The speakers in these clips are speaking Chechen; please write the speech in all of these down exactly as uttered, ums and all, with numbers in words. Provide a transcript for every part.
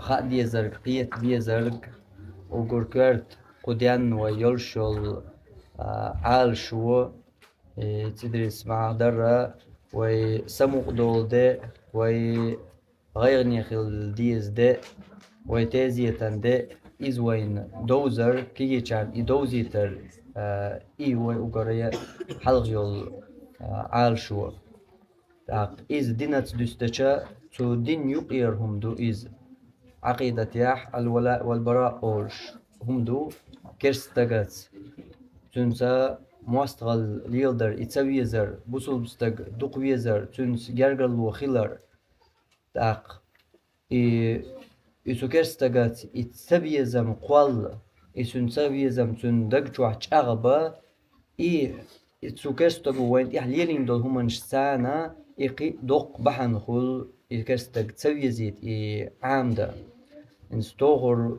хаа дезарг, кхета дезарг, уггар коьрта кху денна вай йолуш йолу, а, Ӏалашо, э, цӀе деррис махьа дарра, вай самукъадолу де, вай гӀайгӀане хила деза де, вай тезетан де, иза вайна довзар, кегийчарна и довзийтар, а, и вай уггар а хьалха йолу, а, Ӏалашо. ТӀаккха иза динаца дуьстича, цу дин юкъера хӀума ду иза. Ӏакъидатехь аль-валаъ валь-бараъ олуш хӀума ду керста стагаца. Цуьнца мостагӀалла леладар и ца везар, бусулба стаг дукха везар, цуьнца гергарло хилар. ТӀаккха и, и цу керста стагаца и ца везам кхолла, и цуьнан ца везам цуьнан даг чохь чӀагӀбан, и, и цу керста стага вайна тӀехь лелийна долу хӀуманаш царна и кхин а доккха бахьана хуьлу, и керста стаг ца везийта и Ӏамадан. ХӀинца тохара,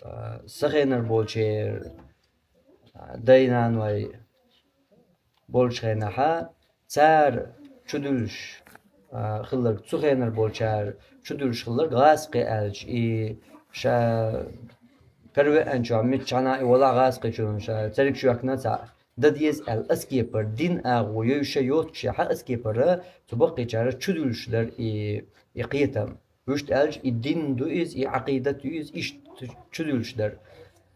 а, сан хенара болчеран, а, дай-наной болчу хенахь, цара чудуьллуш, а, хилларг, цу хенара болчара чудуьллуш хилларг гӀазкхи аьлча, и ша каравеанчохь миччахьана а и валахь гӀазкхичунна ша церг шоьхкина цхьаъ дан деза аьлла, аса кепара дин агӀо йовша йоццушехь, аса кепара цу баккхийчара чудуьллуш дара и, и кхетам. Вуьшта аьлча, и дин ду иза, и Ӏакъидат ду иза, иштта чудуьллуш дара.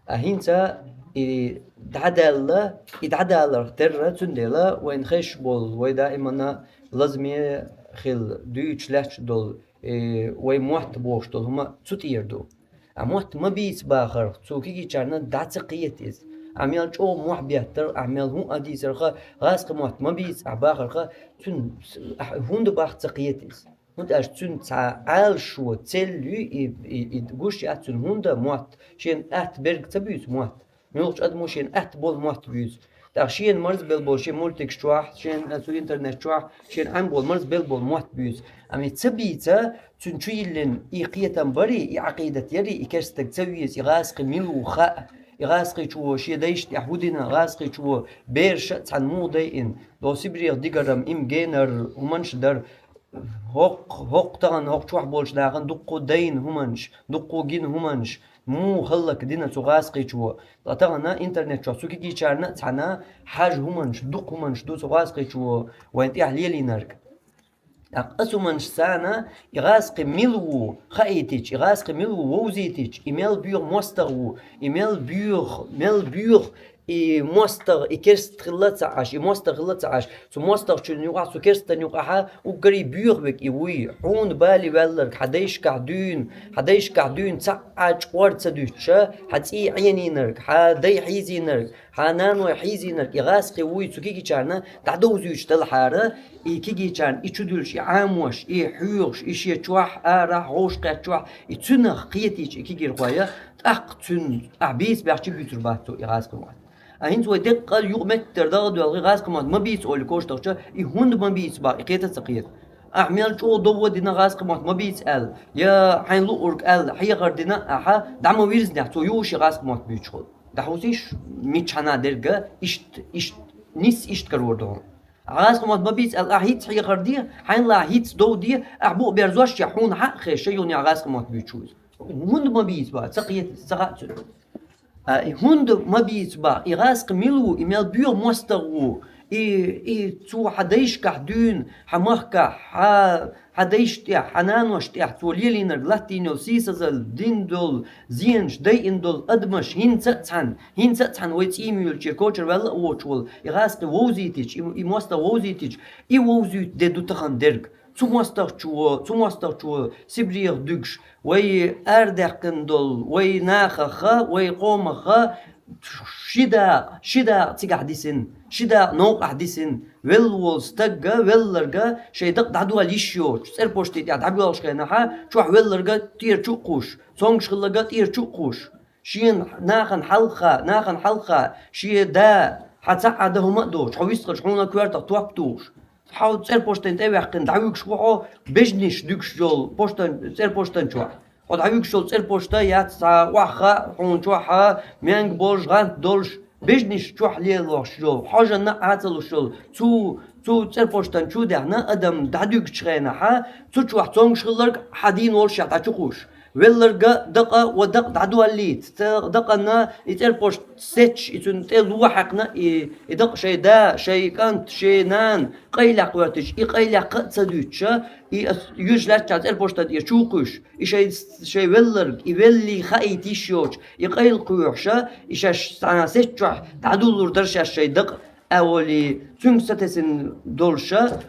А хӀинца и дӀадаьлла, и дӀадаларх терра, цундела вайна хезаш болу, вай даимана лазаме хилла, дуьйцуш лаьтташ долу, и вай мотт бохуш долу хӀума цу тӀера ду. А мотт ма бийца бахарх, цу кегийчарна дӀа ца кхета иза. Ахь мел чӀогӀа мохь беттарх, ахь мел хӀун а дийцарха, гӀазкхи мотт ма бийца ахь бахарха, цуьнан ахь хӀунда бах ца кхета иза. ХӀунда аьлча цуьнан цхьа Ӏалашо, цель ю, и, и, и гуш яц цуьнан хӀунда мотт, шена атта берг ца буьйцу мотт. Муьлххачу адамо шена атта болу мотт буьйцу. ТӀаккха шена марзбелла болу шен мультикаш чохь, шена цу интернет чохь, шена Ӏам болу марзбелла болу мотт буьйцу. Амма и ца бийца, цуьнан чу йиллина и кхетам барий, и Ӏакъидат ярий, и керстаг ца веза, и гӀазкхи мила ву хаьа, и гӀазкхичо шен дайшна тӀехь хӀу дина, гӀазкхичо бераша а цхьаьна муха дайина, до Сибрех дигарам, им генар, хӀуманаш дар, ХӀокху, хӀокху тахана хӀокху чохь болчу нахана дуккха дайна хӀуманаш, дуккха гина хӀуманаш, муха хӀаллакдина цу гӀазкхичо. Ткъа тахана интернет чохь цу кегийчарна а цхьаьна хьажа хӀуманаш, дукха хӀуманаш ду цу гӀазкхичо вайн тӀехь лелийнарг. ТӀаккха аса хӀуманаш царна и гӀазкхи мила ву хаийтича, и гӀазкхи мила ву вовзийтича, и мел боьха мостагӀа ву, и мел боьха, мел боьха и мостагӀа, и керста хилла ца Ӏаш, и мостагӀа хилла ца Ӏаш, цу мостагӀчун юкъахь, цу керстан юкъахьа уггаре боьха верг и вуй, хьуна бале ваьлларг, хьан дайшкахь дуьйна, хьан дайшкахь дуьйна цхьа а чкъор ца дуьтуша, хьан цӀий Ӏенийнарг, хьан дай хьийзийнарг, хьан наной хьийзийнарг, и гӀазкхи вуй, цу кегийчарна дӀадовзуьйтуш делахьара, и кегийчарна и чудуьллуш, и Ӏамош, и хьоьхуш, и шен чохь, арахь, гӀовш кхеттачохь, и цуьнах кхетийча и кегийрхой, тӀаккха цуьнан ахь бийца баьхча буьйцур бац цо и гӀазкхи мотт. А хӀинца вай деккъа юкъаметтара дагӀа доьлхий гӀазкхи мотт ма бийца олий кошдахча, и хӀунда ма бийца бах, и кхета а ца кхета. Ахь мел чӀогӀа довва дина гӀазкхи мотт ма бийца аьлла, я хьайн луург аьлла, хьехар дина ахьа, дӀа ма вирзинехь, цо юхуш и гӀазкхи мотт буьйцуш хуьлу. ДӀахьуссийша миччахьана дерга, иштта, иштта, нисса иштта карор ду хьуна. ГӀазкхи мотт ма бийца аьлла, ахь хӀинца хьехар де, хьайна лахь хӀинца дов де, ахь букъ берзош я хьуна хьаъ хезча, юханехь гӀазкхи мотт буьйцуш ву иза. ХӀунда ма бийца бах, ца кхета, ца хаьа цуьнан. А, и хӀунда ма бийца бах, и гӀазкхи мила ву, и мел боьха мостагӀа ву, и, и цо хьан дайшкахь дуьйна, хьан махкахь, хьан, хьан дайшна тӀехь, хьан нанош тӀехь цо лелийнарг латтийна йолу сийсазалла, дина долу зенаш, дайина долу адамаш хӀинца а цхьаьна, хӀинца а цхьаьна вай цӀий муьйлучу кочара ваьлла а воцуш волу, и гӀазкхи вовзийтича, и, и мостагӀа вовзийтича, и вовзуьйту де ду тахана дерг. Цу мостагӀчо, цу мостагӀчо Сибрех дуьгуш, вай арадаьккхина долу, вай нахаха, вай къомаха ши дакъа, ши дакъа цигахь дисина, ши дакъа новкъахь дисина, велла волу стагга, велларга шайн дакъа дӀадола йиш йоцуш, цӀерпошти тӀехь дӀабоьлхуш хенахьа, чохь велларга тӀера чу а кхуш, цомгуш хилларга тӀера чу а кхуш. Шена нахана хьалха, нахана хьалха, шен да, хьан цхьа а дан хӀума а доцуш, хьо вистхилча хьуна коьртах топ а тухуш. Хьо цӀерпоштан тӀе а ваьккхина, дӀавуьгуш ву хьо, бежнаш дуьгуш йолу поштан, цӀерпоштан чохь. Хьо дӀавуьгуш йолу цӀерпошта яц цхьа охьахаа хьуна чохь, менга болуш, гӀант долуш, бежнаш чохь лелош йолу, хьожанна а Ӏа ца луш йолу, цу, цу цӀерпоштан чу а даьхна, адам дӀадуьгучу хенахьа, цу чохь цомгуш хилларг хьан дийна волушехь дӀа чу кхуш. Велларга дакъа ва дакъа дӀадоаллийта. Ца дакъана и цӀерпошт сетча, и цунна тӀе ло хьаькхна, и, и дакъа шоай да, шоай кӀант, шоай нана къайлаьккха хӀоьттича, и къайлаьккха а ца дуьтча, и ас юьжаш лаьттача цӀерпошта тӀера чу кхуьйсуш, и шоай, шоай велларг, и веллий хаийта йиш йоцуш, и къайла кхоьхьуша, и шаьш цхьана сетта чохь дӀадуллур дара шаьш шоай дакъа, а волий, цуьнга сатесна долуша,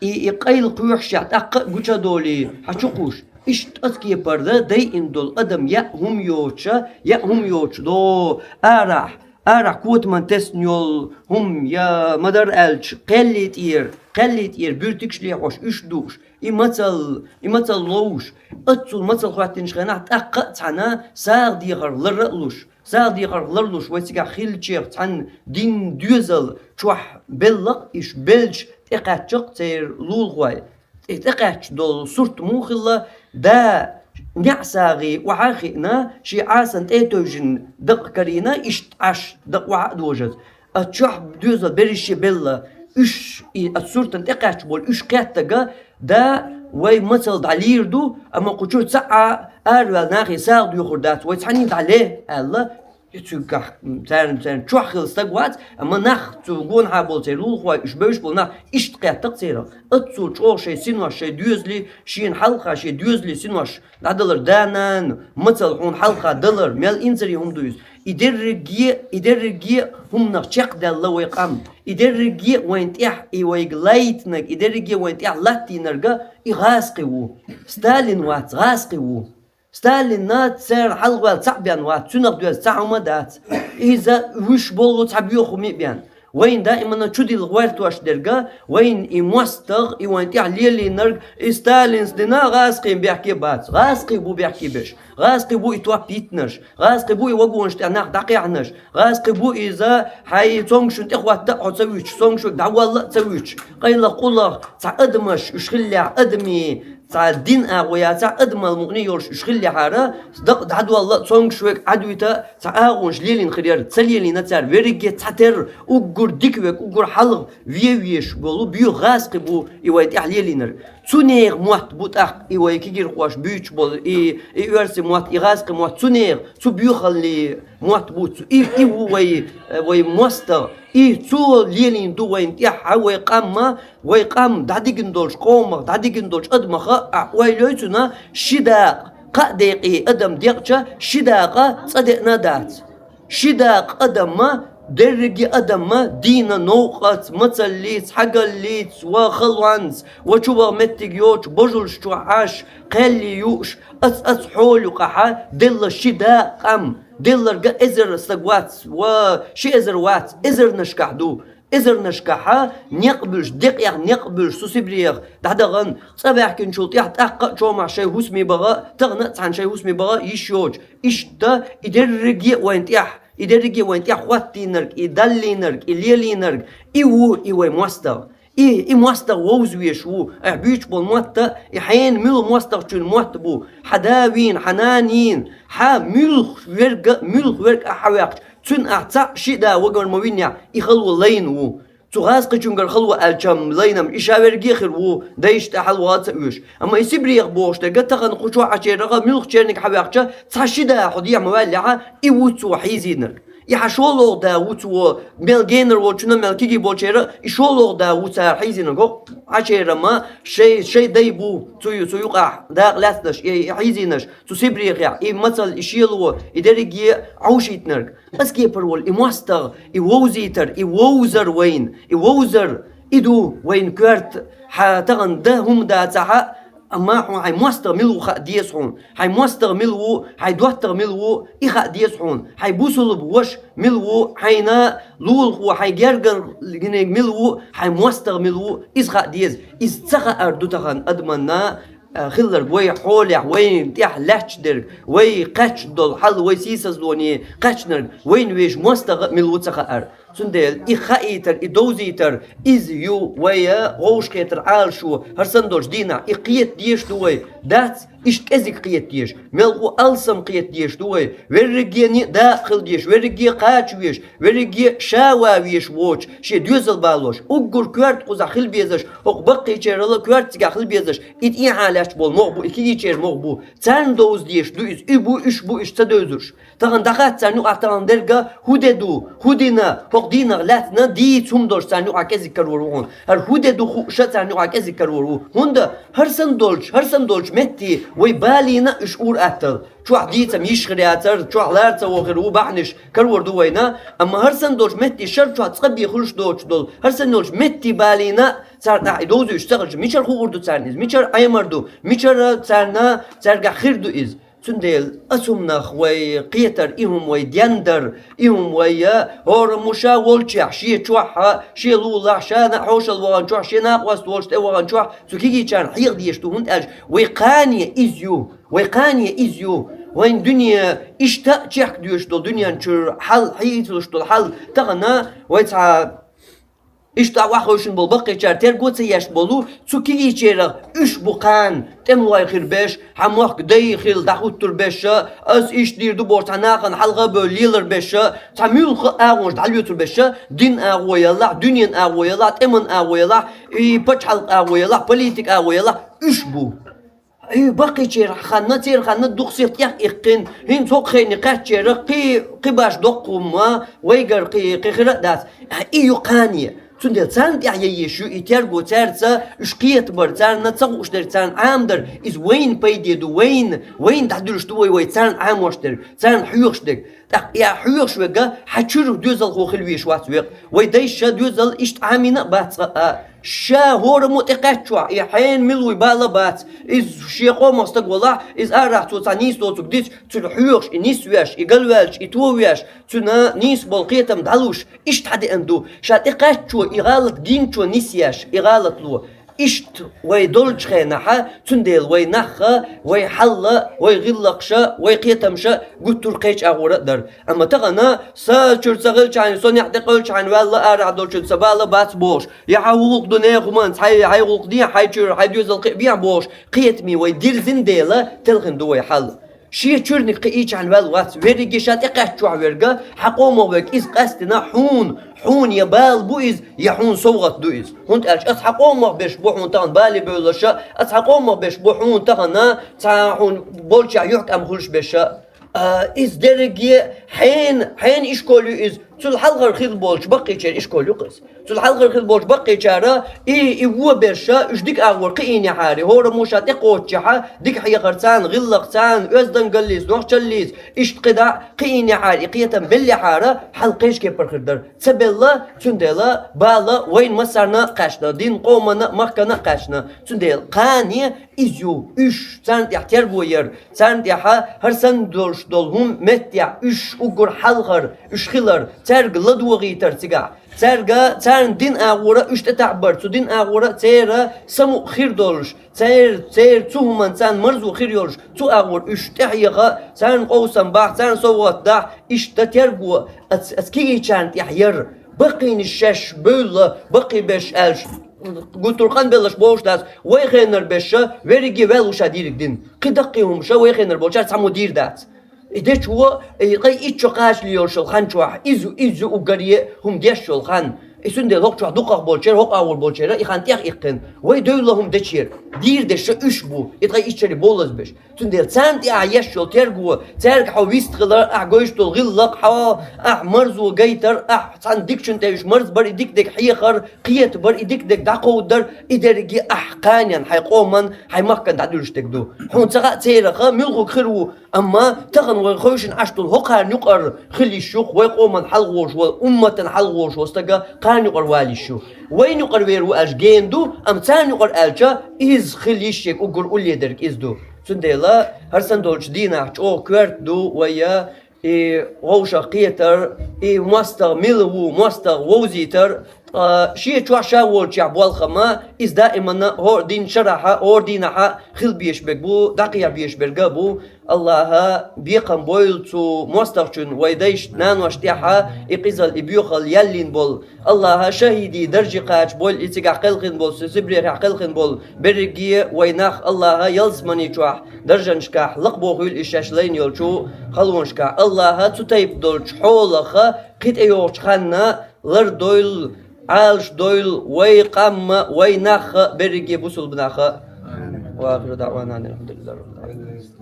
и, и къайла кхоьхьуш, тӀаккха а гуча а долий, хьан чу кхуьйсуш. Иштта оцу кепара дайина долу адам яа хӀума йоцуша, яа хӀума йоцуш до, арахь, арахь котаман тесна йолу хӀума, я ма-дарра аьлча, кхеллий тӀера, кхеллий тӀера буьртигаш лехьош, уьш дууш, и мацалла, и мацалла ловш, оццул мацалла хӀоьттинчу хенахь тӀаккха а цхьана сагӀа дехарх ларра а луш, сагӀа дехарх ларлуш, вай цигахь хиллачех цхьана дин доьзал чохь беллакх, иш белча тӀекхаьччакх церан лулахой. И тӀекхаьчча долу сурт муха хилла, да неӀсагӀий охьа а хиъна, шен Ӏасан тӀе а тевжина дакъа карийна, иштта Ӏаш дакъа охьа а дожаза. Ас чохь доьзал берриш а белла, уьш и ас суртан тӀекхаьчча болу уьш кхеттага, да, вай мацалла дӀалийр ду, амма кху чуьра цхьа а араваьлла нахе сагӀа доьхур дац, вай цхьаьний дӀале, аьлла, и цуьнгахь, царна, царна чохь хилла стаг вац, амма нах цу гонахьа болу церан лулахой, уьш бевзаш болу нах иштта кхеттакх церан. Оццул чӀогӀа шайн синош, шайн доьзале, шена хьалха шен доьзале синош дӀадалар, да-нана мацалла хьуна хьалха далар, мел инзаре хӀума ду иза. И дерриге, и дерриге хӀуманах чекхдаьлла вай къам. И дерриге вайн тӀехь, и вайга лайтинарг, и дерриге вайн тӀехь латтийнарга и гӀазкхи ву. Сталин вац, гӀазкхи ву. Сталинна цара хьалхаваьлла цхьаъ бен вац, цуьнах доьзна цхьа хӀума а дац. Иза вуьш болу цхьа боьха хӀума а бен. Вайна даимана чудилла гӀоьртош дерга, вайна и мостагӀ, и вайн тӀехь лелийнарг, и Сталинс дина гӀазкхийн бехке бац. ГӀазкхи бу бехке беш. ГӀазкхи бу и топ йитнарш. ГӀазкхи бу и вагонаш тӀе нах дӀакхехьнарш. ГӀазкхи бу иза хьайн цомгушна тӀе хӀотта а хьо ца вуьтуш, цомгушниг дӀавалла а ца вуьтуш. Къайлаха къулах цхьа адамаш уьш хиллехь, адамийн цхьа дин агӀо яцахь, адамал мукъане йолуш уьш хиллехьара, дакъа дӀадолла а, цомгуш верг Ӏадуьйта а цхьа агӀонаш лелийна хир яра, ца лелийна цара, верриге цхьатерра уггар дика верг, уггар хьалха вен везаш болу боьха гӀазкхи бу и вайн тӀехь лелийнарг. Цу нехан мотт бу тӀаккха и вай кегийрхоша буьйцуш болу, и, и оьрсийн мотт, и гӀазкхийн мотт, цу нехан, цу боьхаллин мотт бу цу. И, и ву вай, вай мостагӀ. И цо лелийна ду вайна тӀехь, хьан вай къамма, вай къам дӀадигна долчу къомах, дӀадигна долчу адамах а ойла йой цунна, ши дакъа, кхаа декъе адам декъча, ши дакъа цӀа деана дац. Ши дакъа адамма, дерриге адамма дийна новкъаца, мацаллица, хьагаллица, ва халонца, ва чуваха меттиг йоцуш, божалш чохь Ӏаш, кхелли юуш, ац-ац хьола юкъахьа делла ши дакъа къам, делларга эзар стаг вац, ва ши эзар вац, эзарнашкахь ду. Эзарнашкахьа некъ буьлуш, декъех некъ буьлуш, цу Сибрех дӀадахана, цӀа ваьхкинчул тӀаьхьа тӀаккха а чомахь шайн хӀусаме баха а, тахана а цхьаьна шайн хӀусаме баха а йиш йоцуш. Иштта и дерриге а вайн тӀехь, и дерриге а вайн тӀехь хӀоттийнарг, и даллийнарг, и лелийнарг, и ву и вай мостагӀа. И, и мостагӀа вовза везаш ву, айхьа буьйцуш болу мотт а, и хьенан муьлха мостагӀчун мотт бу, хьан да вийна, хьан нана йийна, хьан муьлха верг а, муьлха верг а хьан ваьккхича, цуьнан ахь цхьаъ шиъ да вагар ма винехь, и хало лайна ву. Цу гӀазкхичуьнгара хало аьлча-м лайна-м, и ша верриге а хир ву, дайшна тӀе хьалаваха а ца оьшу. Амма и Сибрех бохуш дерг а тахана кху чохь ӀачерагӀа муьлххачерниг хьан ваьккхича, цхьа ши да хьо дехьа ма ваьллехьа, и ву цо хьийзийнарг. И хьан шолгӀа да ву цо, мел генара волчунна, мел кегий болчеран а, и шолгӀа да ву цара хьийзийнарг. ХӀокху Ӏачеран-м шай, шай дай бу цу, цу юкъахь дакъа лаьцнарш, и, и хьийзийнарш цу Сибрехехь, и мацалла, и шело, и дерриге а Ӏовшийтинарг. Аса кепара волу и мостагӀа, и вовзийтар, и вовзар вайна, и вовзар, и ду вайна коьрта, хьан тахана дан хӀума дацахь а, амма хьуна хьайн мостагӀа мила ву хаа деза хьуна. Хьайн мостагӀа мила ву, хьайн доттагӀа мила ву, и хаа деза хьуна. Хьайн бусулба ваша мила ву, хьайна лулахо, хьайн гергара гиниг мила ву, хьайн мостагӀа мила ву, иза хаа деза. Иза ца хаар ду тахана адаманна, а, хилларг вай хьолехь, вайна тӀехь лаьтташ дерг, вай кхаьчна долу хьал, вай сийсазлоне кхаьчнарг, вайна вешан мостагӀа а мила ву ца хаар. Цундела и хаийтар, и довзийтар, иза ю вай вовшахкхетар Ӏалашо, хӀара санна долчу дийнахь и кхета дезаш ду вай, дац, иштта кӀезиг кхета дезаш, мелхо алсам кхета дезаш ду вай, верриге а дакъа хила дезаш, верриге а кхача везаш, верриге а ша ван везаш воцуш, шен доьзал балош, уггар коьрта кхузахь хила безаш, хӀокху баккхийчарал а коьрта цигахь хила безаш, и тӀехьа лаьтташ болу могӀа бу, и кегийчеран могӀа бу, царна довза дезаш ду иза, и бу, уьш бу, уьш ца девзарш. Тахана дӀахаьттича царна юкъахь тахана дерг а хӀун де ду, хӀун дина, хӀокху дийнах лаьцна дийца хӀума долуш царна юкъахь кӀезиг карор ву хьуна. ХӀара хӀун де ду хууш а царна юкъахь кӀезиг карор ву. ХӀунда хӀара санна долчу, хӀара санна долчу метте вай балийна уьш ур-атталла. Чохь дийцам йиш хир яцара, чохь лара ца вохур ву бахьанаш карор ду вайна, амма хӀара санна долчу метте шар чохь цкъа бен хуьлуш доцуш долу, хӀара санна йолчу метте балийна царна тӀехь и довзуьйтуш ца хилча, мичара хуур ду царна иза, мичара Ӏемар ду, мичара царна, цаьргахь хир ду иза. Цундела аса хӀуманах вай кхетар, и хӀума вай дендар, и хӀума вай а, хӀора муша волчехь, шен чохь а, шен лулахь, ша а хьошалла вахана чохь, шен накъост волчу тӀе вахана чохь, цу кегийчарна хьеха дезаш ду, хӀунда аьлча вай кхане иза ю, вай кхане иза ю, вайн дуьне иштта а чехка доьшуш долу дуьнен чуьра хьал, хьийцалуш долу хьал, тахана вай цхьа Иштта охьахевшина болу баккхийчара терго ца еш болу, цу кегийчерах уьш бу кхана, тӀемалой хир беш, хьан мохк дай хила дӀахӀуттур беш а, ас иштта дийр ду бохуш цхьа нахана хьалха а бевлла лелар беш а, цхьа муьлхха а агӀонаш дӀалоьцур беш а, дин агӀо ялахь, дуьнен агӀо ялахь, тӀеман агӀо ялахь, и пачхьалкх агӀо ялахь, политик агӀо ялахь, уьш бу. Хьуьга баккхийчеран ханна, церан ханна дукха сиха тӀехъиккхина, хӀинца хӀокху хене кхаьччера кхин, кхин баш доккха хӀумма, вайгара кхин, кхин хир а дац. И ю кхане. Цундела царна тӀехь ян езаш ю и терго, цаьрца уьш кхетабар, царна ца хууш дерг, царна Ӏамадар, иза вайна пайде ду, вайна, вайна дӀадуьлуш ду вай, вай царна Ӏамош дерг, царна хьоьхуш дерг. ТӀаккха и ахь хьоьхуш верг а хьан чуьра доьзалхо хила везаш вац векъа. Вай дайша доьзал иштта Ӏамийна а бац цкъа а. Ша хӀораммо тӀекхаьччохь, и хьенан мила вуй бала а бац. Иза шен къомах стаг валахь, иза арахь цо цхьа нийса доцург дича, цуьнан хьоьхуш, и нисвеш, и галваьлча, и товеш, цуьнан нийса болу кхетам дӀалуш, иштта хьан деана ду. Ша тӀекхаьччо, и гӀалат гиначо нисъеш, и гӀалатло. Иштта вай долчу хенахьа, цундела вай нахха, вай хьалла, вай гӀиллакхаша, вай кхетамша гуттар а кхечу агӀора а дара. Амма тахана, сан чуьра ца хилчхьана, со некъ тӀекъевлчхьана ваьлла арахь долчуьнца бала бац бохуш, я хьан гӀуллакх ду нехан хӀуманца, хьайн, хьайн гӀуллакх дехьа, хьайн чуьра, хьайн доьзал кхиа бехьа бохуш, кхетаме вай дирзина дела, телхина ду вай хьал. Шен чуьрниг кхиийчхьана ваьлла вац, верриге ша тӀекхаьччохь верг а, хьан къомах верг иза къаьстина хьуна, хьуна я бала бу иза, я хьуна совгӀат ду иза. ХӀунда аьлча аса хьан къомах берш бу хьуна тахана бала бевллаша, аса хьан къомах берш бу хьуна тахана цхьа хьуна болчехь юьхькӀам хуьлуш берша. А, иза дерриге хьенан, хьенан ишкол ю иза, цул хьалхара хилла болчу баккхийчеран ишкол ю-кх иза. Цул хьалхара хилла болчу баккхийчара и, и вон берша, уьш дика агӀор кхиийнехьара, хӀораммо ша тӀекхоччехьа, дика хьехар царна, гӀиллакх царна, оьздангаллица, нохчаллица, иштта кхидӀа а кхиийнехьара, и кхетам беллехьара, хьал кхечу кепара хир дара. Ца белла, цундела бала вайна массарна а кхаьчна, дин къоманна а, махкана а кхаьчна. Цундела кхане иза ю, уьш, царна тӀехь терго яр, царна тӀехьа хӀара санна долуш долу хӀума меттехь уьш уггар хьалхар, уьш хилар, цаьрга ладогӀийтар цигахь. Цаьрга, царна дин агӀора уьш тӀетаӀбар, цу дин агӀора церан самукъа хир долуш, цер-, церан цу хӀуманна царна марзо хир йолуш, цу агӀора уьш тӀехьеха, царна къовсам бахь, царна совгӀат дахь, иштта терго ац-, аца кегийчарна тӀехь яр. Баккхийнаш шаьш бевлла, баккхий берш аьлча, гуттар а къанбеллаш бохуш дац, вай хенара берша, верриге ваьлла ву ша дийриг дин. Кхин даккхий хӀумаша вай хенара болчара цхьаммо дийр дац. И дечо, и ткъе итт шо кхачале йолуш йолу хан чохь, иза, иза уггаре а хӀума деш йолу хан. И цундела хӀокху чохь дукхах болчара, хӀокху агӀор болчара и хан тӀехъиккхина. Вай девлла хӀума дечера, дийр дерша уьш бу, и ткъе итт шаре болазбеш. Цундела царна тӀехь еш йолу терго, цаьрга хьо вист хилар, ахь гойтуш долу гӀиллакх, хьо, ахь марзо гайтар, ахь цхьана дикачун тӀе уьш марз бар, и дика дерг хьехар, кхета бар, и дика дерг дӀакховдар, и дерриге ахь кханенна, хьайн къоман, хьайн махкан дӀадуьллуш дерг ду. Хьуна ца хаьа цераха муьлхуг хир ву, амма тахана вай хевшина Ӏаш долу хӀокхарна юкъара хила йиш ю-кх вай къоман хьалхош волу, умматан хьалхош волу стага кхарна юкъара вала йиш ю. Вайна юкъара вер ву аьлча гена ду, амма царна юкъара аьлча, иза хила йиш ерг уггар улле дерг иза ду. Цундела хӀара санна долчу дийнахь чӀогӀа коьрта ду вай, и вовшах кхетар, и мостагӀа мила ву, мостагӀа вовзийтар, А, шен чохь ша волчохь болх ма, иза даимана хӀора дийнан шарахь, хӀора дийнахь хила безаш берг бу, дӀакхехьа безаш берг а бу. АллахӀа бекхам бойла цу мостагӀчун, вай дайшна, наношна тӀехь и къизалла, и боьхалла яьллина болу. АллахӀа шахӀидийн дарже кхача бойла и цигахь кхелхина болу, Сибрехехь кхелхина болу берриге а вай нах. АллахӀа ялсамани чохь даржанашкахь лакхабохийла и шаьш лайна йолчу халонашкахь. АллахӀа цу тайпа долчу хьолах кхин тӀейогӀучу ханна лардойла, Ӏалашдойла вай къам а, вай нах а, берриге а бусулба нах а. Ва ахиру даӀвана анил хьамдулиллахӀи раббил Ӏаламин.